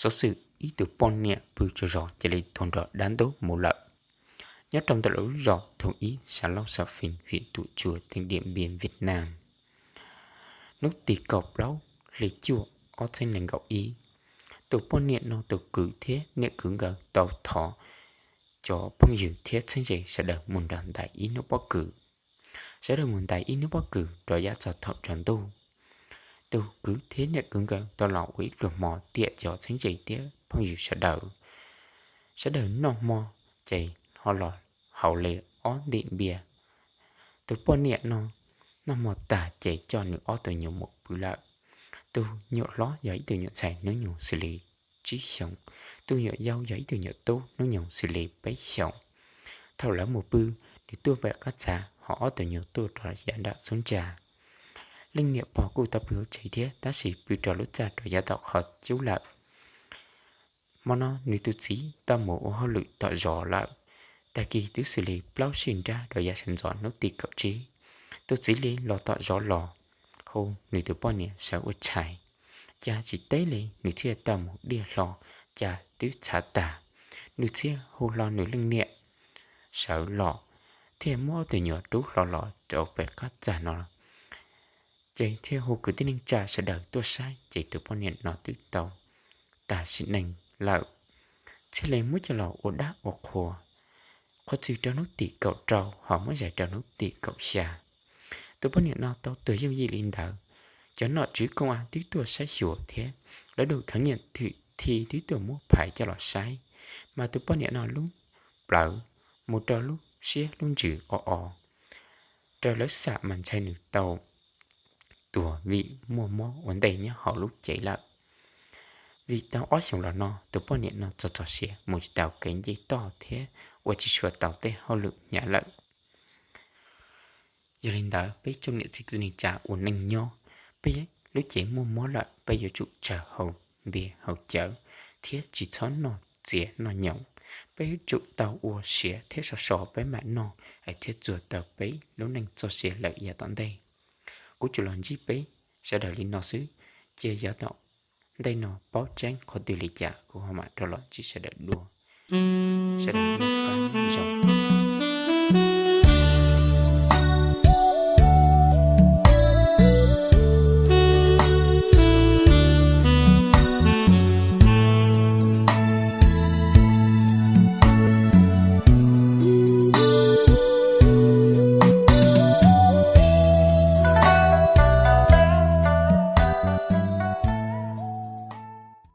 Xov xwm ib tug poj niam pw tsaug zog cia li tuag nrog dab ntub mus lawm. Nyob rau ntawm lub zos Thoob Ib, xã Long Xav Phìn, huyện Tủa Chùa, tỉnh Điện Biên, Việt Nam. Hnub tim kaum plaub hli cuaj ob txhiab nees nkaum ib, tus poj niam no tus kwv thiab niam kwv nkawd tau thov cov phooj ywg thiab txheeb ze sawv daws mus nrog ntais ib hnub pob kws. Sawv daws mus ntais ib hnub pob kws rov yav txog thaum tsaus ntuj. Tus kwv thiab niam kwv nkawd tau los ua ib pluag hmo tiam cov txheeb ze thiab phooj ywg sawv daws. Sawv daws noj hmo ces ho los haus li ob ntim npias. Tus poj niam no noj hmo tag ces coj nws ob tug nyuam mus pw lawm. Tus nyuam hlob yog ib tug nyuam ntxhais hnub nyoog xws li tsib xyoos, tus nyuam yau yog ib tug nyuam tub hnub nyoog xws li peb xyoos. Thaum lawv mus pw, nws tuaj pem qab txag, ho ob tug nyuam tuaj rau yav nram xub ntsa. Leej niam pog kuj tau pw hauv tsev thiab, tab sis pw rau lub txaj rau yav tom qhov cub lawm. Hmo no nws tus txiv tau mus ua hauj lwm tom zos lawm. Tag kis twb xws li plaub sij nrab rau yav sawv ntxov hnub tim kaum tsib, tus txiv li los tom zos los hu nws tus poj niam sawv ua tshais, cas tsis teb li, nws thiaj tau mus diaj hlo, cas twb txhav tag. Nws thiaj hu hlo nws leej niam sawv los, thiaj muab ob tug nyuam rub hlo los rau pem qab txag no, ces thiaj hu kwv tij neej tsa sawv daws tuaj saib, ces tus poj niam no twb tau tag sim neej lawm. Thiaj li muab coj los ua dab ua qhua, qhua txwv rau hnub tim kaum rau, ho muab zais rau hnub tim kaum xya. Tus poj niam no tau tuag yooj yim li ntawd. Cov nom tswv công an twb tuaj saib xyuas thiab, lawv dum khám nghiệm tử thi twb tuaj muab phais coj los saib, mas tus poj niam no lub plawv mus rau lub siab lub ntsws o o. Raws lawv xam mas ntshai nws tau tuag vim muaj mob ua ntej nyob hauv lub cev lawm. Vim tau ob xyoos los no tus poj niam no txog txog siav mus tsis tau kev nce toj thiab ua tsis tshua tau tej hauj lwm hnyav lawm. Yog li ntawd peb tsoom niam txiv kwv tij neej tsa ua neej nyob, peb lub cev muaj mob lawm peb yuav tsum tsawg haus npias haus cawv thiab tsis txhob noj txias noj nyoos. Peb yuav tsum tau ua siav thiab so so peb mam noj, es thiaj txuag tau peb lub neej txoj sia lawm yav tom ntej. Kuv tsuas los ntsib peb sawv daws li no xwb, cia yav tom ntej no paub tseeb qhov twg li cas kuv ho mam rov los ntsib sawv daws dua. Sawv daws nyob zoo.